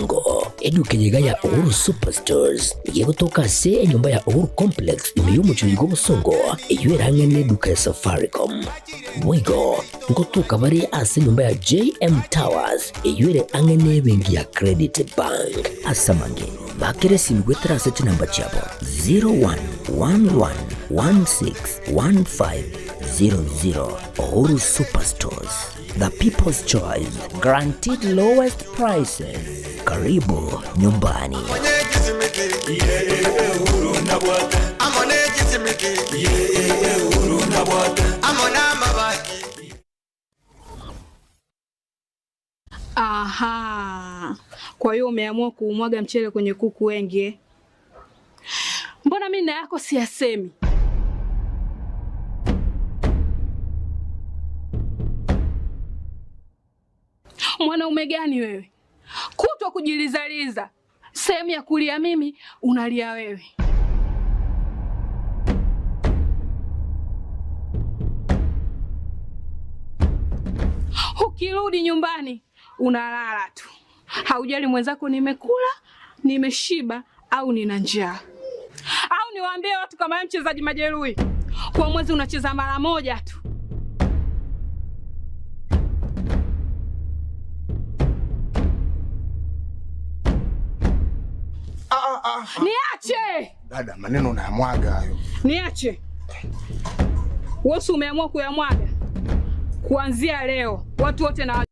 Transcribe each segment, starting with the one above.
Bwango, eduka eye iga ya Uhuru Superstores nigo egotoka ase enyomba ya Uhuru Complex ime y'omochie oyo bw'Obosongo, eyio ere ang'e n'eduka ya Safaricom. Boigo, ngotoka bare ase enyomba ya JM Towers eyio ere ang'e n'ebenki ya Credit Bank. Ase amange, bakera esimi goetera ase chinamba chiabo 0111161500. Uhuru Superstores. The People's Choice, guaranteed lowest prices. Karibu nyumbani. Aha, kwa hiyo umeamua kuumwaga mchele kwenye kuku wengi eh? Mbona mimi na yako siyasemi? Mwanaume gani wewe? Kutwa kujilizaliza, sehemu ya kulia mimi unalia wewe. Ukirudi nyumbani unalala tu, haujali mwenzako nimekula, nimeshiba au nina njaa. Au niwaambie watu kama wewe mchezaji majeruhi, kwa mwezi unacheza mara moja tu. Niache Dada, maneno unayamwaga hayo. niache. Wewe si umeamua kuyamwaga? Kuanzia leo watu wote na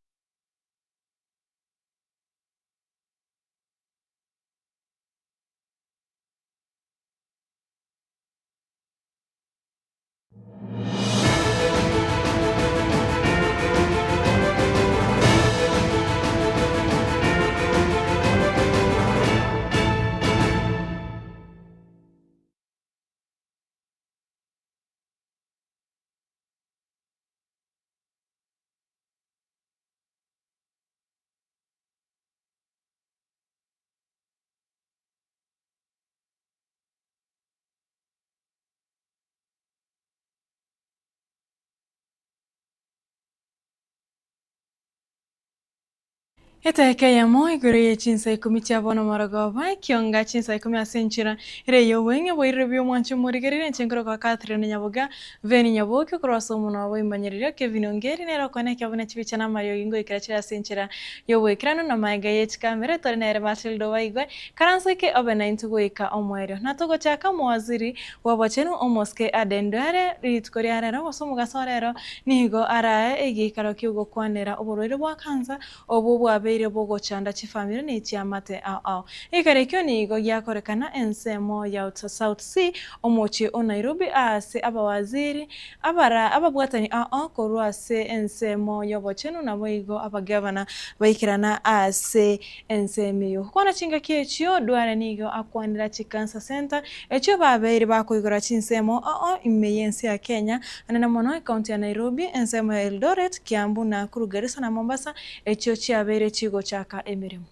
Etaeka eyemo igoro ye chinsa ikomi chia bono morogoba, ekionga chinsa ikomi ase enchera ere ey'obweng'e bwairire buya omwancho omorigereria inche nkorokwa Catherine Nyaboga, Veni Nyaboke okorwa ase omonwa bw'oimanyererio Kevin Ongeri nere okwana ekiabo ne chibicha na amariogi ngoikera chire ase enchera y'oboikeranu na magega ye chikamera tore nere Matilda Obaigwe karansa eke obe naintwe goika omoerio. Na togochaka omowaziri bw'obochenu omosike Aden Duale rituko ria rero gose omogaso o rero nigo arae egeikaro ki'ogokwanera oborwaire bwa kansa Obwo bwabeire bogochanda chifamiri ne chiamate ao ao. Ekero ekio nigo giakorekana ensemo ya South C, omochie o Nairobi aase abawaziri, abara, ababwatani ao ao korwa ase ensemo y'obochenu naboigo abagavana baikerana ase ensemo eyio. Gokwana chingaki echio, Duale nigo akwanera chicancer centre echio babeire bakoigora chinsemo ao ime y'ense ya Kenya, anene mono ecounty ya Nairobi, ensemo ya Eldoret, Kiambu, Nakuru, Garissa na Mombasa echio chiabeire chigochaka emeremo.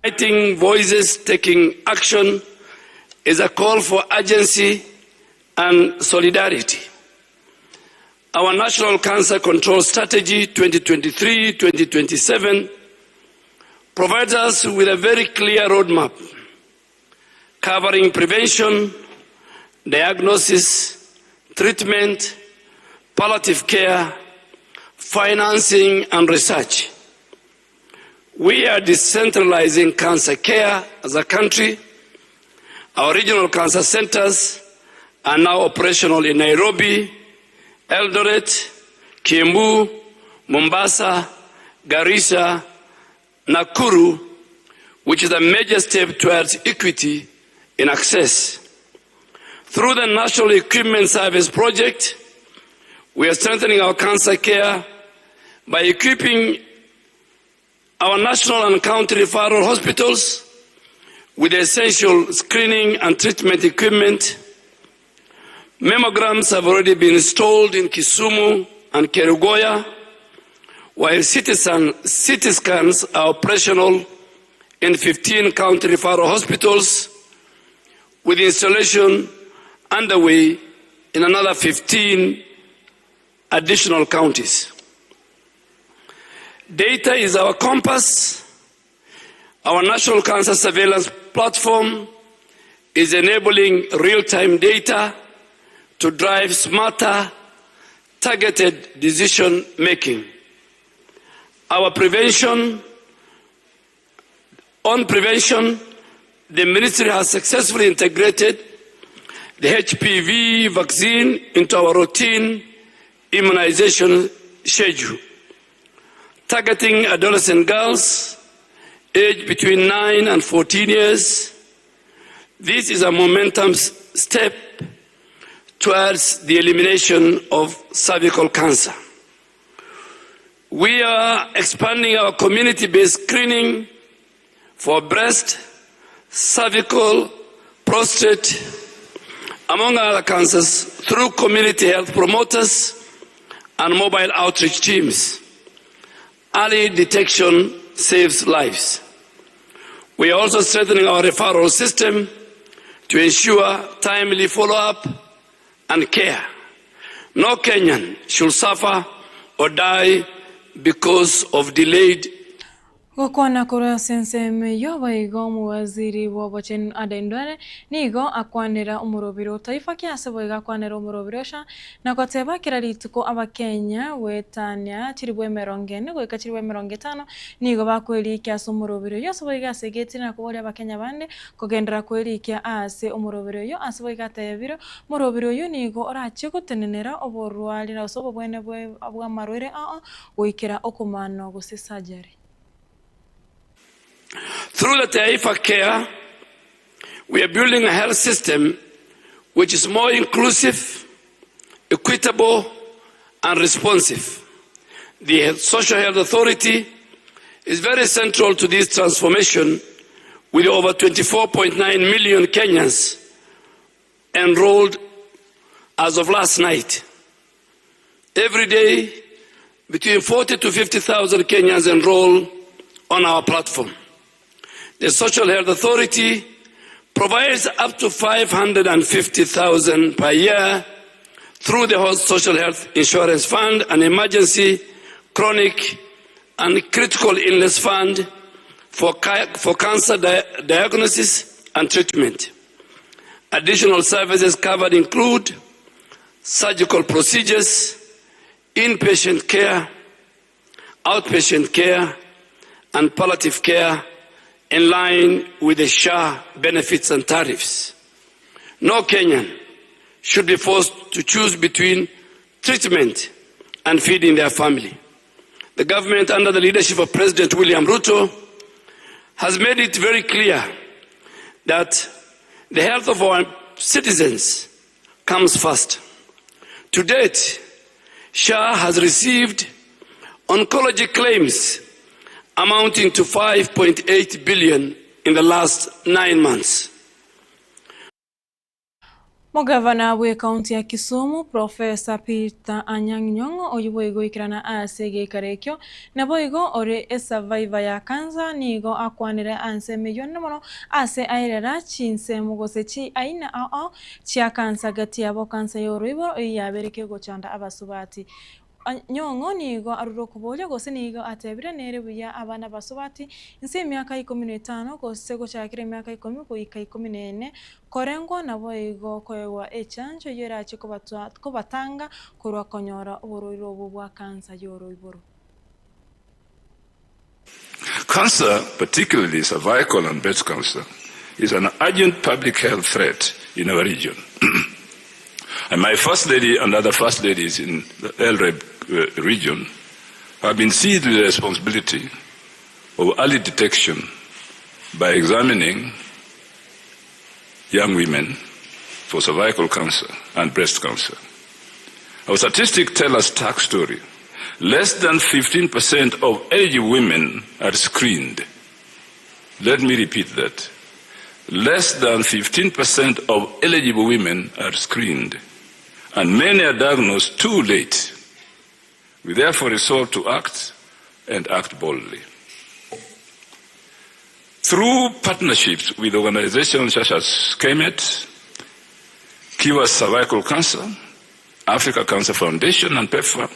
Uniting Voices Taking Action is a call for urgency and solidarity. Our National Cancer Control Strategy 2023-2027 provides us with a very clear roadmap covering prevention, diagnosis, treatment, palliative care, financing and research. We are decentralizing cancer care as a country. Our regional cancer centers are now operational in Nairobi, Eldoret, Kiambu, Mombasa, Garissa, Nakuru, which is a major step towards equity in access. Through the National Equipment Service Project, we are strengthening our cancer care by equipping our national and county referral hospitals with essential screening and treatment equipment. Mammograms have already been installed in Kisumu and Kerugoya, while CT scans are operational in 15 county referral hospitals, with installation underway in another 15 additional counties. Data is our compass. Our National Cancer Surveillance Platform is enabling real-time data to drive smarter, targeted decision making. Our prevention On prevention, the ministry has successfully integrated the HPV vaccine into our routine immunization schedule, targeting adolescent girls aged between 9 and 14 years. This is a momentum step towards the elimination of cervical cancer. We are expanding our community-based screening for breast, cervical, prostate, among other cancers through community health promoters and mobile outreach teams. Early detection saves lives. We are also strengthening our referral system to ensure timely follow-up and care. No Kenyan should suffer or die because of delayed. Gokwana korwa ase ensemo eyio, boigo omowaziri bw'obochenu Aden Duale nigo akwanera omorobiri o Taifa Kiase boigo akwanera omorobiri o SHA na goteba kera rituko Abakenya goetania chilifu emerongo ene goika chilifu emerongo etano nigo bakwerikia ase omorobiri oyio ase boigo asegetire na koboria Abakenya bande kogenderera kwerikia ase omorobiri oyio ase boigo atebire Morobiri oyio nigo orachie gotenenera oborwari gose obobwene bw'amarwaire ao goikera okomanwa gose surgery. Through the Taifa Care, we are building a health system which is more inclusive, equitable and responsive. The Social Health Authority is very central to this transformation with over 24.9 million Kenyans enrolled as of last night. Every day, between 40 to 50,000 Kenyans enroll on our platform. The Social Health Authority provides up to 550,000 per year through the Social Health Insurance Fund and Emergency, Chronic and Critical Illness Fund for, for cancer di diagnosis and treatment. Additional services covered include surgical procedures, inpatient care, outpatient care, and palliative care in line with the SHA benefits and tariffs. No Kenyan should be forced to choose between treatment and feeding their family. The government, under the leadership of President William Ruto, has made it very clear that the health of our citizens comes first. To date, SHA has received oncology claims amounting to 5.8 billion in the last 9 months. Mogavana bw'ekaunti ya Kisumu, Professor Peter Anyang' Nyong'o oyio boigo oikerana ase egeikaro ekio, naboigo ore esurvivor ya cancer nigo akwanire anse emeyio ende mono ase aerera chinsemo gose chi aina ao ao chia cancer gati yabo cancer y'oroiboro eyio yabeire kegochanda abasubati. Nyong'o nigo arure okoboria, gose nigo atebire nere buya abana abasubati inse y'emiaka ikomi na etano, gose gochakera emiaka ikomi goika ikomi na ene, korengwa naboigo koegwa echanjo eyio erache kobatanga korwa konyora oborwaire obwo bwa kansa y'oroiboro. Cancer, particularly cervical and breast cancer, is an urgent public health threat in our region. and my First Lady and other First Ladies in the LREB region have been seized with the responsibility of early detection by examining young women for cervical cancer and breast cancer. Our statistics tell a stark story. Less than 15% of eligible women are screened. Let me repeat that. Less than 15% of eligible women are screened, and many are diagnosed too late. We therefore resolve to act and act boldly. Through partnerships with organizations such as KMET, Cure Cervical Cancer, Africa Cancer Foundation, and PEPFAR,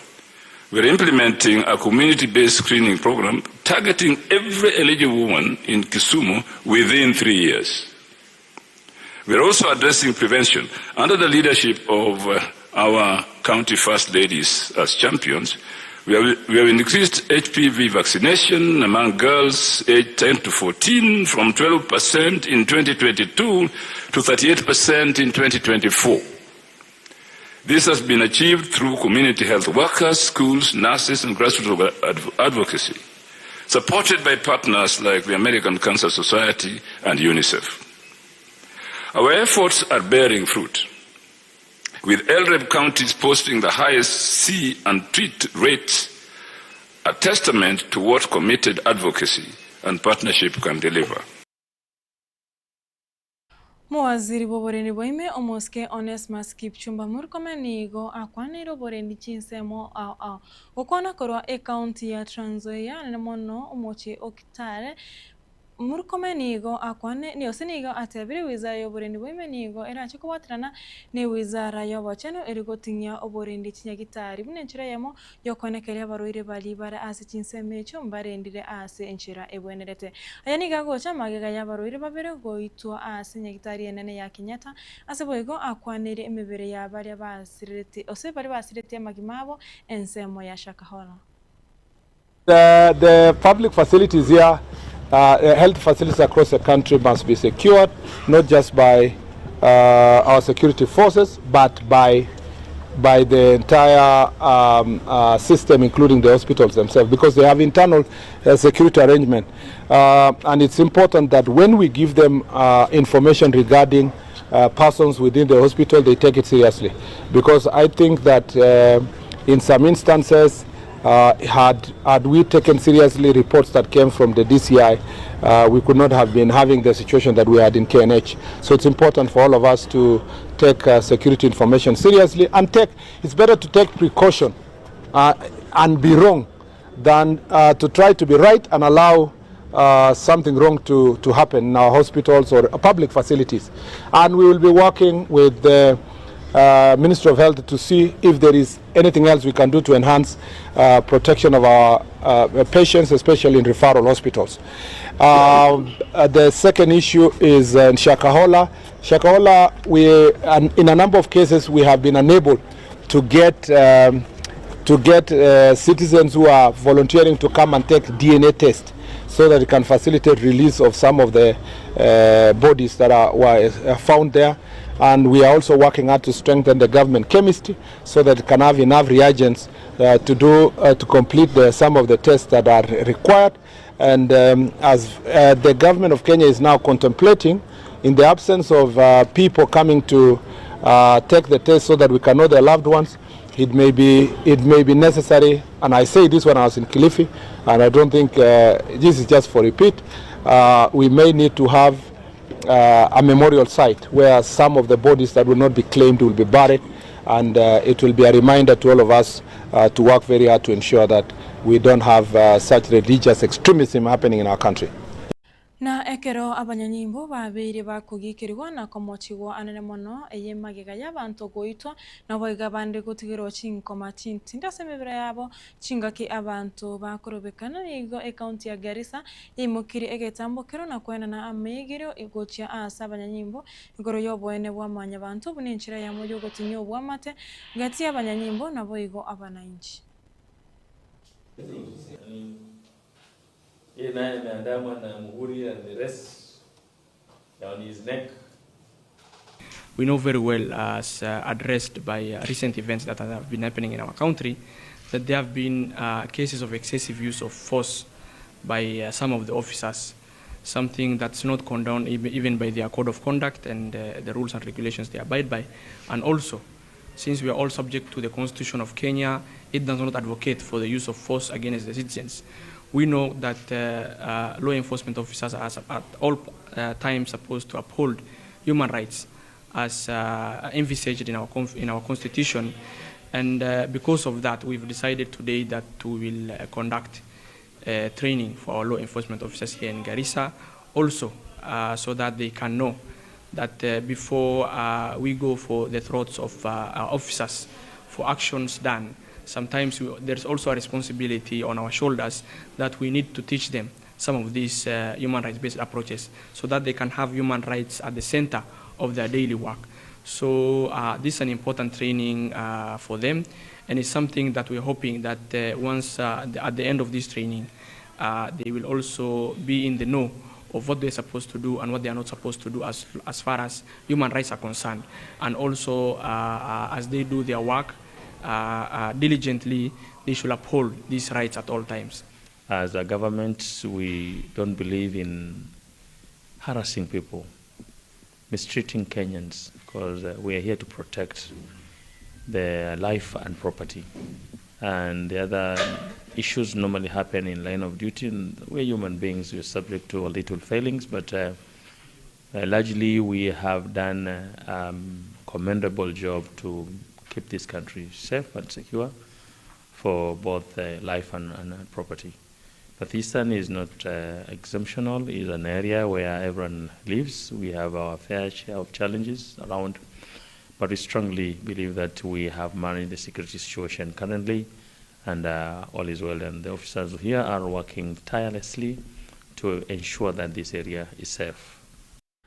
We are implementing a community-based screening program targeting every eligible woman in Kisumu within 3 years. We are also addressing prevention. Under the leadership of our county first ladies as champions, we have increased HPV vaccination among girls aged 10 to 14 from 12% in 2022 to 38% in 2024. This has been achieved through community health workers, schools, nurses, and grassroots advocacy, supported by partners like the American Cancer Society and UNICEF. Our efforts are bearing fruit, with LREB counties posting the highest see and treat rates, a testament to what committed advocacy and partnership can deliver. Mowaziri bw'oborendi bwaime omosike Onesmus Kipchumba Murkomen nigo akwanire oborendi chinsemo ao ao gokwana korwa ekaunti ya Trans Nzoia nene mono omochie o Kitale. Murkomen nigo akwane ose nigo atebire wizara y'oborendi bwaime nigo erache kobwaterana na ewizara y'obochenu eri goting'ia oborendi chinyagitari buna enchera eyemo yokoenekeria abarwaire bari bare ase chinsemo echio mbarendire ase enchera ebwenerete. Aya nigo agocha magega ya abarwaire babere goitwa ase nyagitari enene ya Kenyatta. Ase boigo akwanire emebere ya baria basirete ose bari basirete amagima abo ensemo ya Shakahola. The public facilities here, health facilities across the country must be secured, not just by our security forces, but by the entire system, including the hospitals themselves, because they have internal security arrangement. And it's important that when we give them information regarding persons within the hospital, they take it seriously. Because I think that in some instances, had we taken seriously reports that came from the DCI, we could not have been having the situation that we had in KNH. So it's important for all of us to take security information seriously and take, it's better to take precaution and be wrong than to try to be right and allow something wrong to happen in our hospitals or public facilities. And we will be working with the Ministry of Health to see if there is anything else we can do to enhance protection of our patients, especially in referral hospitals. The second issue is in Shakahola. Shakahola, and in a number of cases, we have been unable to get citizens who are volunteering to come and take DNA test so that it can facilitate release of some of the bodies that were found there. And we are also working hard to strengthen the government chemistry so that it can have enough reagents to complete some of the tests that are required. And as the government of Kenya is now contemplating, in the absence of people coming to take the test so that we can know their loved ones, it may be necessary, and I say this when I was in Kilifi, and I don't think this is just for repeat, we may need to have a memorial site where some of the bodies that will not be claimed will be buried, and it will be a reminder to all of us to work very hard to ensure that we don't have such religious extremism happening in our country. Na ekero abanyanyimbo babeire bakogikeriwa na komochigwa anene mono eye magega y'abanto goitwa naboiga bande gotigerwa chinkoma chintinda ase emebere yabo chingaki abanto bakorobekana nigo ekaunti ya Garissa yaimokire egetambokero na koenana amaigerio gochia ase abanyanyimbo igoro y'oboene bwa mwanyabanto buna enchera yamo yogotinyia obwamate gati y'abanyanyimbo naboigo abananchi. Yeye naye ameandamwa na muhuri and the rest down his neck. We know very well, as addressed by recent events that have been happening in our country, that there have been cases of excessive use of force by some of the officers, something that's not condoned even by their code of conduct and the rules and regulations they abide by. And also, since we are all subject to the Constitution of Kenya, it does not advocate for the use of force against the citizens. We know that law enforcement officers are at all times supposed to uphold human rights as envisaged in our constitution. And because of that, we've decided today that we will conduct training for our law enforcement officers here in Garissa, also so that they can know that before we go for the throats of our officers for actions done, Sometimes we, there's also a responsibility on our shoulders that we need to teach them some of these human rights-based approaches so that they can have human rights at the center of their daily work. So this is an important training for them, and it's something that we're hoping that once at the end of this training, they will also be in the know of what they're supposed to do and what they are not supposed to do as far as human rights are concerned. And also as they do their work diligently, they should uphold these rights at all times. As a government, we don't believe in harassing people, mistreating Kenyans, because we are here to protect their life and property. And the other issues normally happen in line of duty. And we're human beings, we're subject to a little failings, but largely we have done a commendable job to keep this country safe and secure for both life and property. But Eastern is not exemptional, it's an area where everyone lives. We have our fair share of challenges around, but we strongly believe that we have managed the security situation currently, and all is well. And the officers here are working tirelessly to ensure that this area is safe.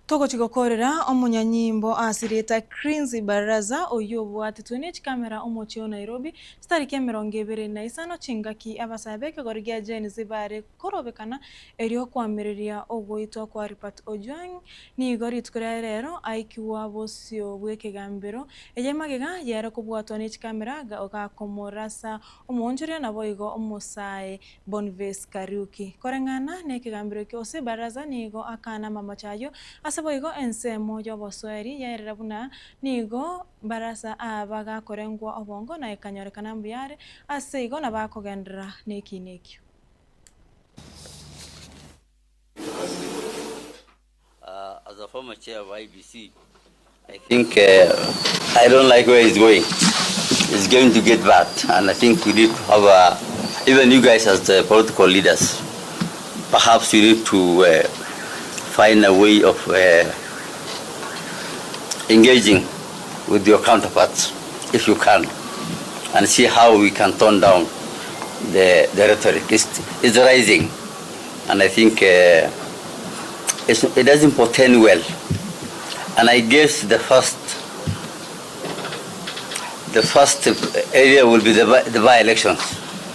Togochigokorera omonyanyimbo asireta Crinzi Baraza oyo obwatetwe ne chikamera omochie o Nairobi chitariki 25 chingaki abasae b'ekegori gia Gen Z bare korobekana erio kwamireria ogoitwa kwa Rupert Ojwang nigo rituko ria rero aikiwa bosio bw'ekegambero eye magega yare kobwatwa ne chikamera gakomorasa omoonchoria nabo igo omosae Boniface Kariuki koreng'ana na ekegambero ose Baraza nigo akana mamachayo ase boigo ensemo y'obosweri yaerera buna nigo Barasa aba gakorengwa obongo na ekanyorekana mbuyare ase igo nabakogendera neki nekio. As a former chair of IEBC, I think I don't like where it's going. It's going to get bad, and I think we need to have a, even you guys as the political leaders, perhaps you need to find a way of engaging with your counterparts, if you can, and see how we can tone down the rhetoric. It's rising, and I think it doesn't portend well. And I guess the first area will be the by-elections,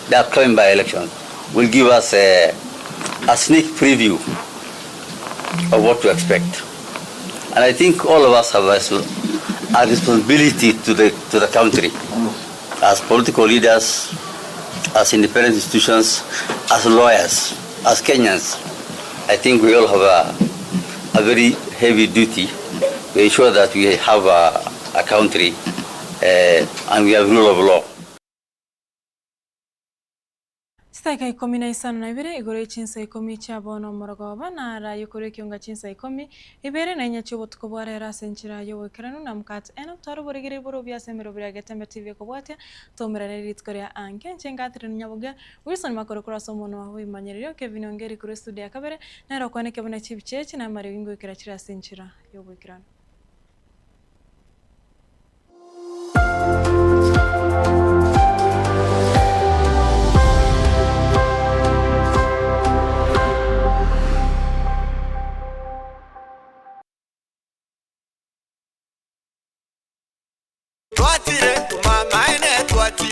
the upcoming by-elections, will give us a sneak preview of what to expect. And I think all of us have a responsibility to the country, as political leaders, as independent institutions, as lawyers, as Kenyans. I think we all have a very heavy duty to ensure that we have a country and we have rule of law. Chitaika 12 igoro chinsa 10 chiabono omorogoba nara yokore kionga chinsa 10 ibere na inya chiobotuko bwarera ase enchera yoboikeranu na mukate eno twaroboregere iboro biase emeroberi ya Getembe TV ekobwatia tomerane rituko ria anke nche Nyaboga Wilson Makoro kurasa omono waho imanyererio Kevin Ongeri kuri studio ya kabere nero kwaneke buna chibichechi na Mario Wingo ikera chira ase enchera yoboikeranu.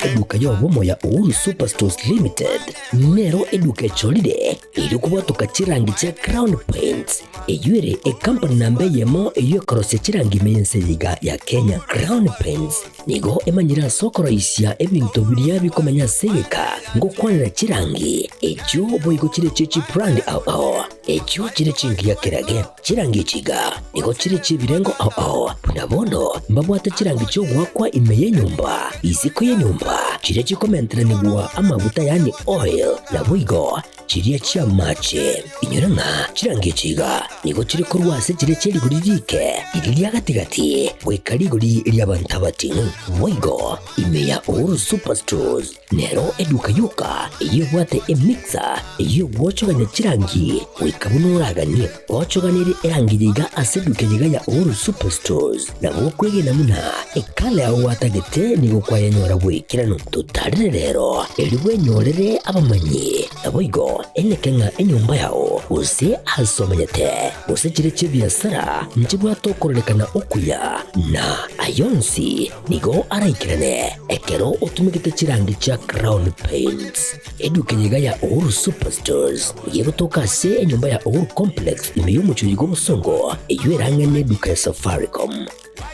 Eduka y'obumo ya Uhuru Superstores Limited nero eduka echolire iri kubwatuka chirangi cha Crown Paints eyuere ekampani namba eyemo eyekorosia chirangi mense yiga ya Kenya. Crown Paints nigo emanyira sokoroisia ebinto biria bikomenya segeka ngokwanera chirangi ekyo boigo chire chichi brand ao ao ekyo chire chingiya kerage chirangi chiga nigo chire chibirengo ao ao buna bono mbabwate chirangi chiogwakwa ime yenyumba isiko yenyumba chire chikomenteranigwa amabuta yani oil na boigo chiria chi'amache. Inyora ng'a chirangi echi iga nigo chire korwa ase chiria chie rigori riike, riria ria gati-gati, goika rigori ri'abanto abating'u. Boigo ime ya Uhuru Superstores nero eduka yoka eyio ebwate emixer eyio egwochogania chirangi goika buna oraganie. Gochoganerie erangi eye iga ase eduka eye iga ya Uhuru Superstores nabo okwegena buna ekala yao gwatagete nigo kwayenyora bw'ekeranu. Totarere rero erio bwenyorere abamanyi. Naboigo eneke ng'a enyomba yao, gose aase omenyete, gose chiria chi'ebiasara, nchibwate okororekana okuya, na ayio onsi nigo araikerane ekero otumegete chirangi chia Crown Paints. Eduka eye iga ya Uhuru Superstores nigo egotoka ase enyomba ya Uhuru Complex ime y'omochie oyo bw'obosongo, eyio erang'e neduka ya Safaricom.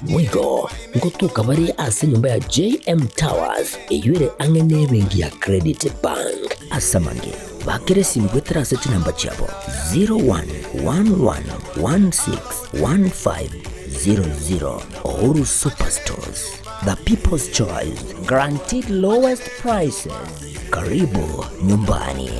Boigo ngotoka bare ase enyomba ya JM Towers eyio ere ang'e nebenki ya Credit Bank. Ase amange, bakera esimi goetera ase chinamba chiabo 0111161500. Uhuru Superstores, the people's choice, guaranteed lowest prices. Karibu nyumbani.